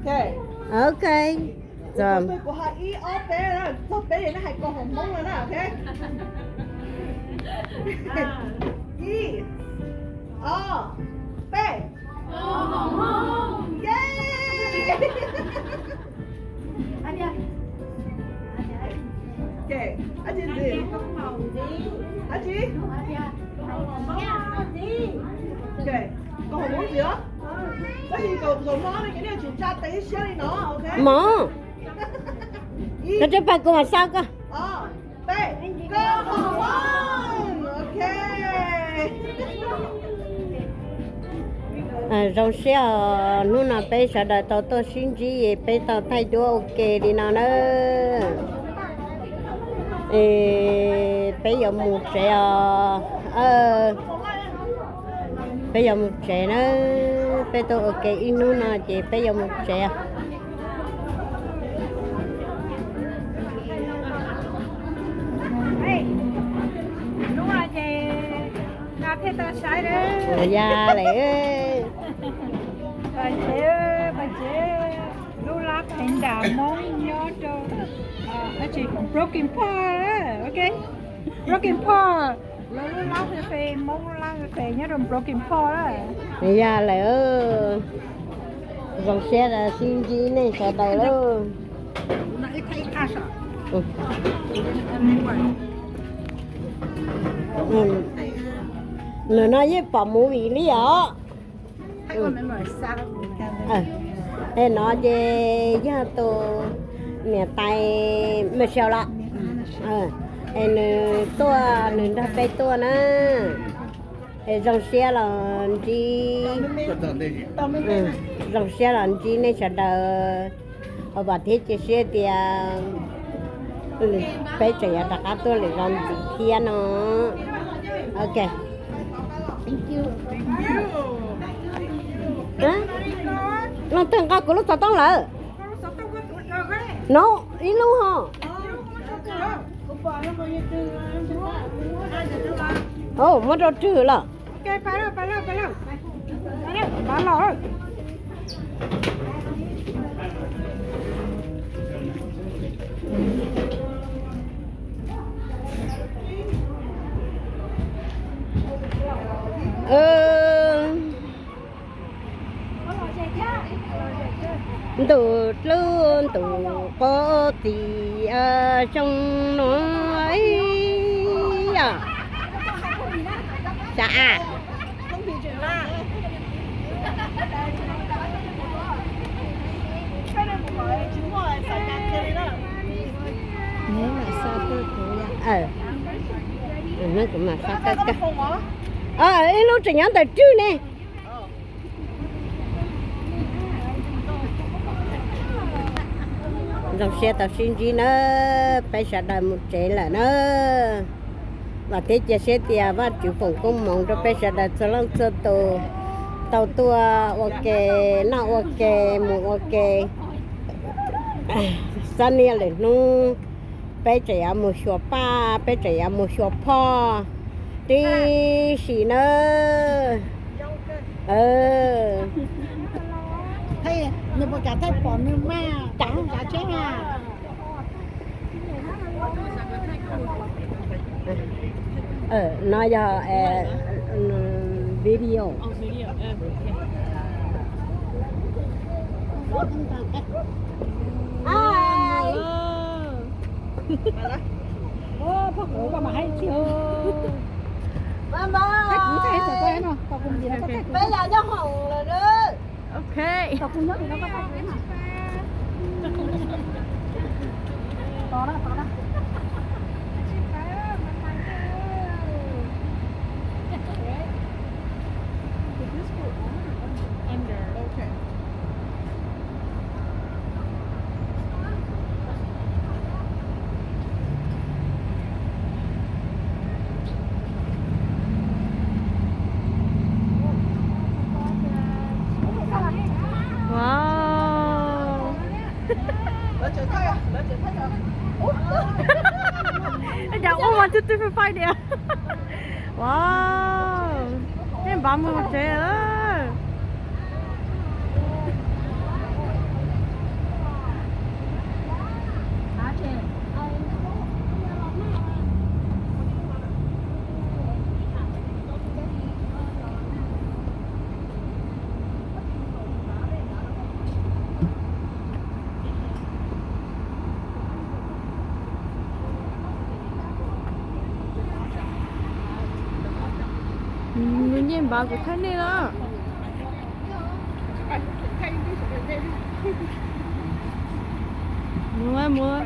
Ok. Kuv hais ib ob peb, txog peb ces nej hais koom haum Hmoob no na, ok? Ib, ob, peb. Koom haum Hmoob ntxiv os. Tab sis koom haum Hmoob no ces nej tsum tsa tes siab li no, ok? Mog, koj tsis pab kuv mas xa koj. Koom haum Hmoob, ok. Zoo siab os, hnub no peb sawv daws tau tuaj sib ntsib, peb tau thaij duab ua ke li no na. Es peb yuav mus tsev os. Peb yuav mus tsev na, peb tuaj ua ke ib hnub no ces peb yuav mus tsev. Hnub no ces nqa thiaj tau saib lawm. Ya lawm. Pais tsev, pais tsev. Lub lab pheev nram Hmoob nyob rau Broken Park, ok. Broken Park, lawv lub lab fe, Hmoob lub lab fe nyob rau Broken Park. Ya lawm. Zoo siab sib ntsib nej sawv daws lauj. Nws no yeej pom movie li os. Es no ces yog tus niam tais Michelle los. Es nws tuaj, nws nrog peb tuaj na. Es zoo siab los ntsib, zoo siab los ntsib nej sawv daws. Vam thiab cia siab tias peb tseem yuav rov qab tuaj lwm zaus ntxiv thiab no. Ok. Leej twg nqa kuv lub xov tooj lawm? No, ib lub ho. Muab rau Rwg los. Ntuj dlub ntuj qub txiv zoo no. Xav a. Kuv mam xa kawg. Ib lub tseem nyob ntawm Rwg ne. Zoo siab tau sib ntsib na, peb sawv daws mus tsev lawm na. Vam thiab cia siab tias Vajtswv foom koob hmoov rau peb sawv daws txhua leej txhua tus tau tuaj ua ke, noj ua ke, mus ua ke. Xab niaj lwm hnub peb tseem yuav mus xyuas Paj, peb tseem yuav mus xyuas Phoj tib si na. No yog video. Peb yog nyob hoom lawm na. Ok. Wow. Ua mas twb twb fais fais diam. Wow. Nej npaj mus tsev lawm. Npawg, kuv thaij nej los. Muab, muab.